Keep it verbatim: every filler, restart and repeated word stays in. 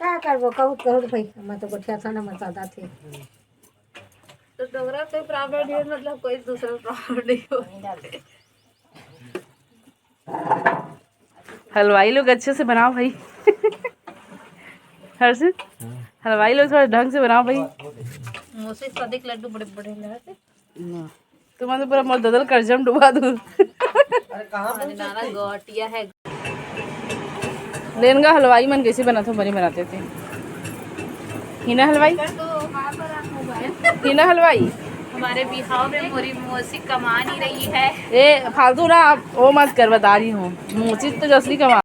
का करबो, कहूँ कहूँ भाई, मैं तो गोठिया था ना, मजा आथे। तो डोकरा कोई प्रॉब्लम नहीं है, मतलब कोई दूसरा प्रॉब्लम नहीं हो। हलवाई लोग अच्छे से बनाओ भाई। हर्षित, हलवाई लोग थोड़ा ढंग से बनाओ भाई। मोसे सादिक लड्डू बड़े बड़े लगे। ना। तुमन तो पूरा मोर ददल करजम डुबा दू। अरे कहाँ अरे नाना गोटिया है। लेनगा हलवाई मन कैसे बनाते हो, बनी बनाते थे। हिना हलवाई? कर दो, हाँ, पर आप मोबाइल। हिना हलवाई? हमारे बिहाव में मोरी मोसी कमा नहीं रही है। ए, फालतू ना, आप वो मत कर, बता रही हूँ। मोसी तो जसली कमा।